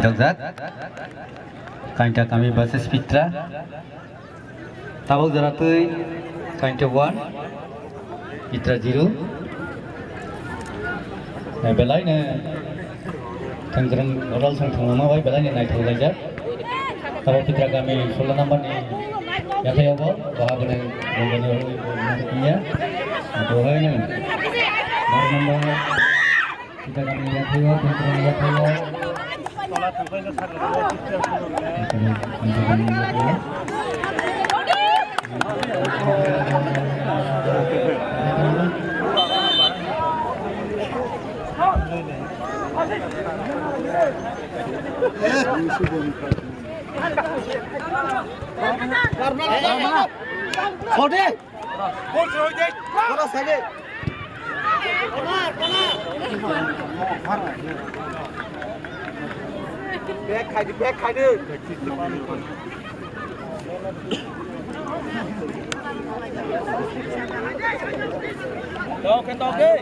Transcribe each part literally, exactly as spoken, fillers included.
Naithokjak. Kainta kami versus Pitra. Tabuk jora twi Kainta one, Pitra zero. Belai no thwngkwrwng rodal song thwngma bai belai no naithok laijak. Tabuk Pitra kami sullo number ni yathai o bol, bo aboni bongani rwi bo mangkuk ya. Bo hai no. Bar number. Kita kami lihat dulu, kita lihat dulu. Sorry. Bek khai di, bek khai di. Tok, tok, tok.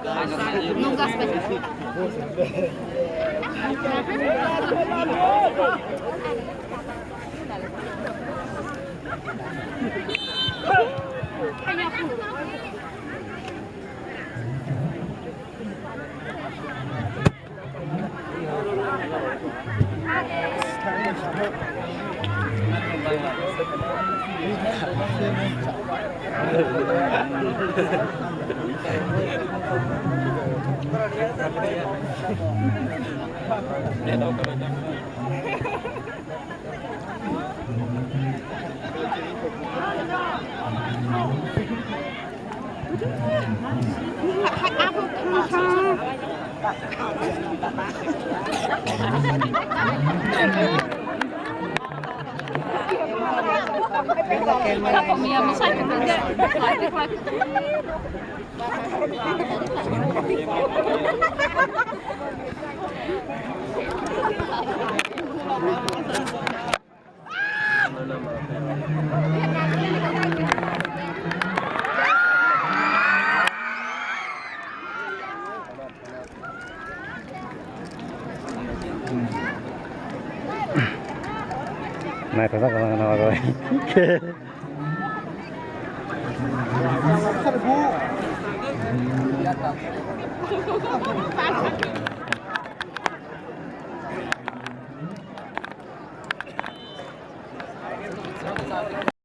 Naithotok wngkha na oro.